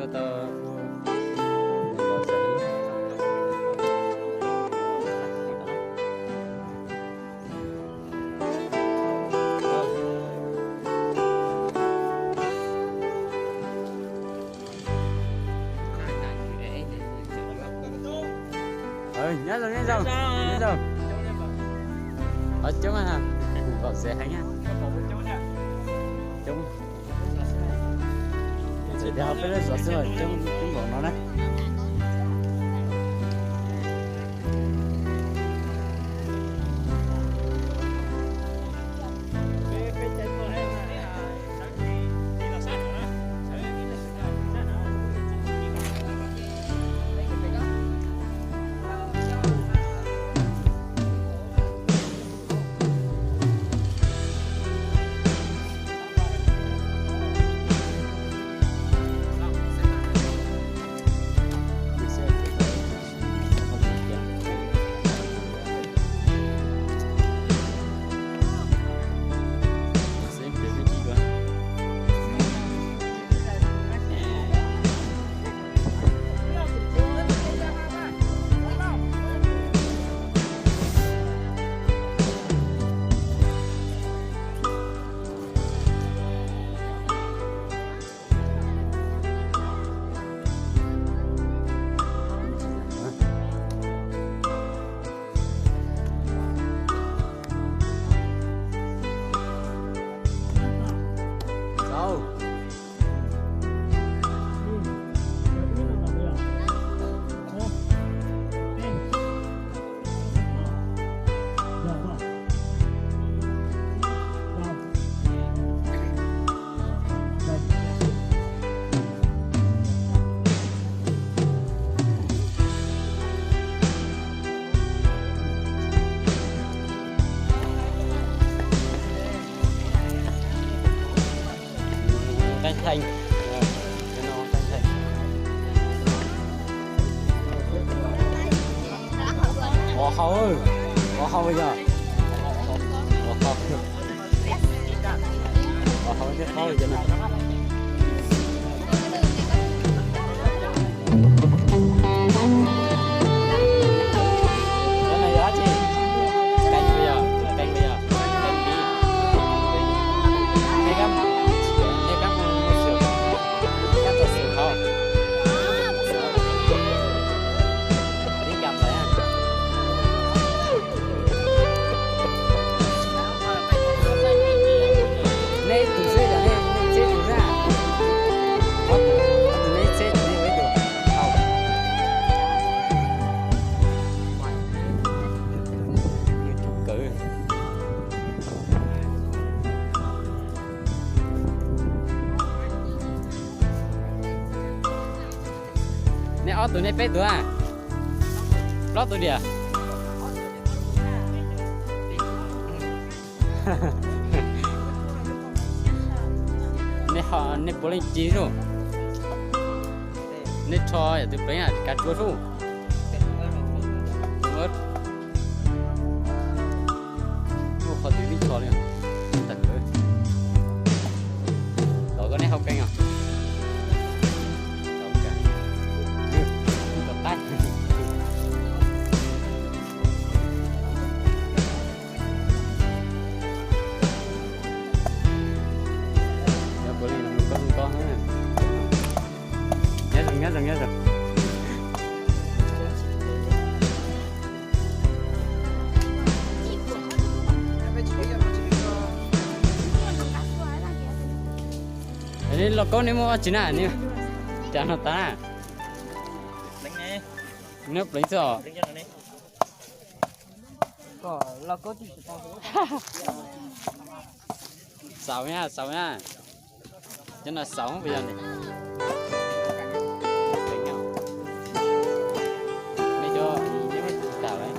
Nyob zoo, nyob zoo, nyob zoo. Coob, npaum xev heev. Coob. Txawm tias peb lub zos xwb los coob, coob npaum no na. Qeej theej. Ua hau, ua hau yog. Ua hau, ua hau thiab qaub cov no. Cov no yog dab tsi? Qeej los yog, qeej los yog, qeej pib. Nej kab, nej kab mus xwm, kab txog xwm hauv. Li cas ntawd. Neb ib tug xwb los nej, nej txhiab tus xwb? Ob tug, ob tug neb txhiab tus, nej ua ib tug. Hau. Kawg. Nej ob tug, nej peb tug a? Plaub tug diam. Nej ho, nej puav leej ci zuj. Nej rho yam twg pleev kav tsua zuj. Ua qhov twg tib rho li. Tag kawg. Los koj neb hau keej os. Nyob zoo, nyob zoo, nyob zoo. Lauj kaub, neb muaj dab tsi na? Cas no tas na. Neb pleev xwb os. Xaus na, xaus na. Cov no xaus puas yog ne? Nej cov, nej muab tas lawm.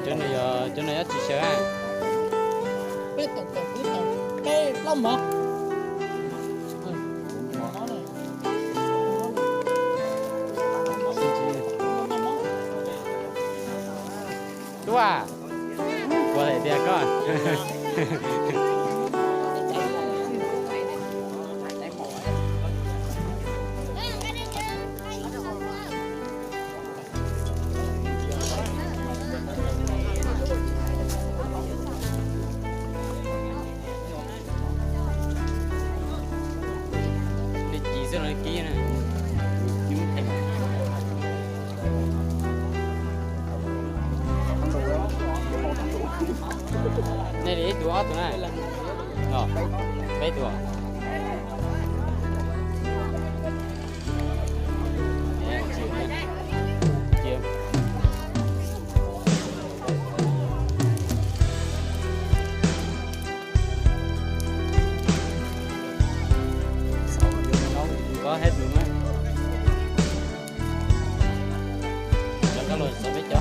Cov no yog, cov no yog tsis sawv a. Peb tau kaum kuv tau peb plaub mov. Tub a, puas lawm Tias koj. Li ci xwb los kib na. Nej li ib tug ob tug na. Peb tug. Có hết luôn á. Cho các loại xả bếp cho.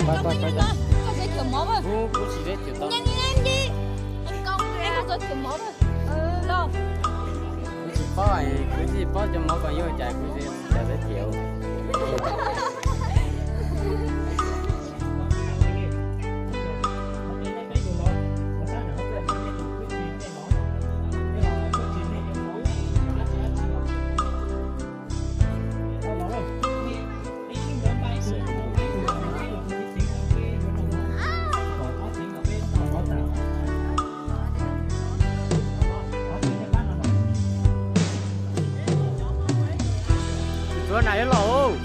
Pab, pab, pab. Kuv, kuv tsis deb cim tau. Kuv tsis paub, kuv tsis paub cov mov kom yuav cas kuv tsis deb cim. Tsuav na ib los.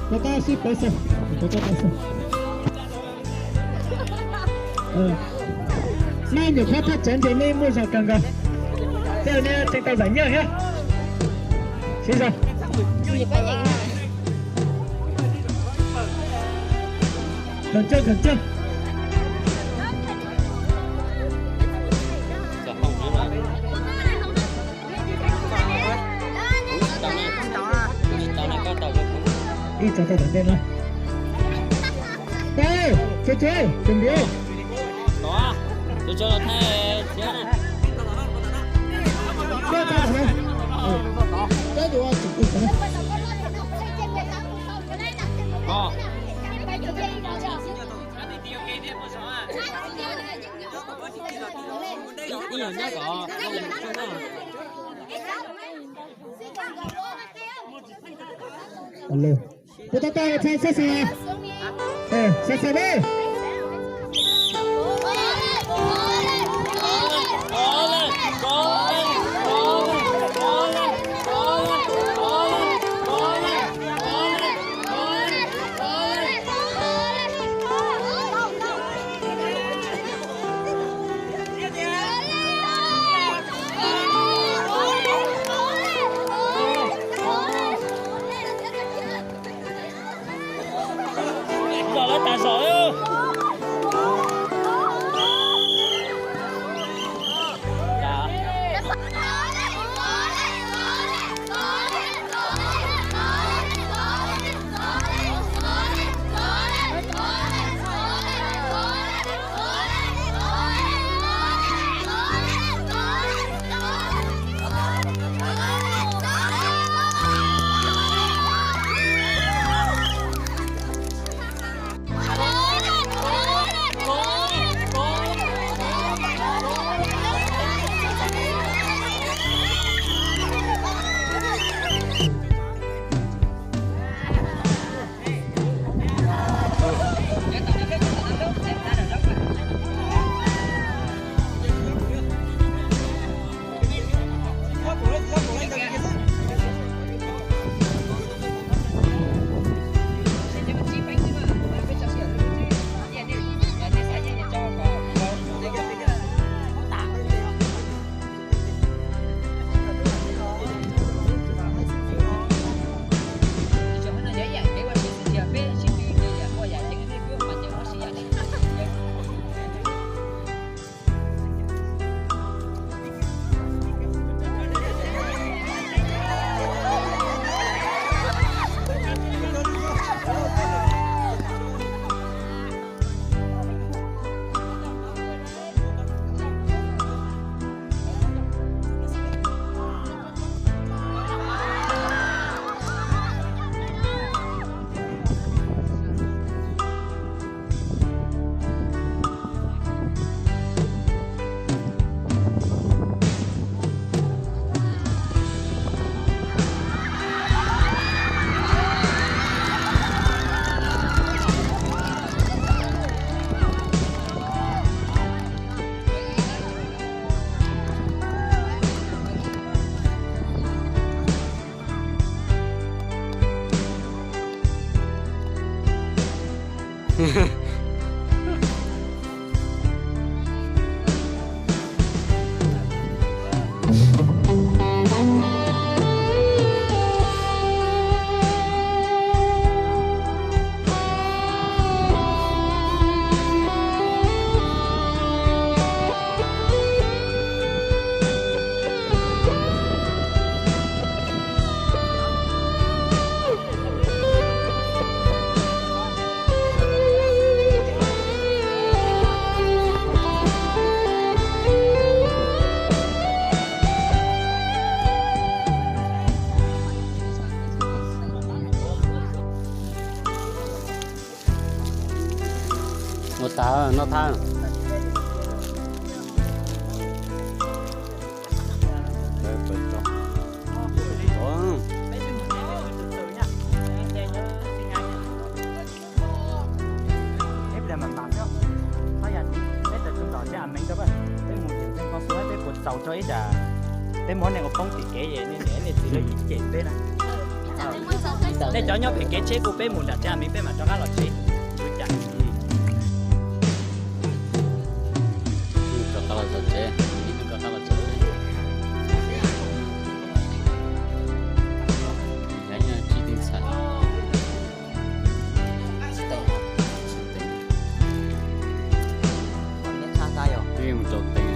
Tab tab sib pab xwb, tab tab xwb. Nej nyuam qhuav thaj tsam ntshe nej muaj zog kawg nkaus, tej nej tseem tau zam nyaj thiab. Siv zog. Kawm coj, kawm coj. Ib tsoom tau tom ntej no. Ê, tsuav tsuav, tsuav npiav. Alo. Kuv tau tau txhais sab xis. Sab xis ne. Zom lawv tas zom. Noj thab. Peb mus tias peb ko xwb peb puas txaus tso ib tsam peb muab nej ua poob tim kev es nej niam nej txiv lawv cem peb na. Nej cov nyob pem kev tsheb kuj peb mus nram tsev a miv peb mam rov qab los tsev. Rov qab los tsev, rov qab los tsev. Yav nyob tsis tij ntxhais. Mus rau tes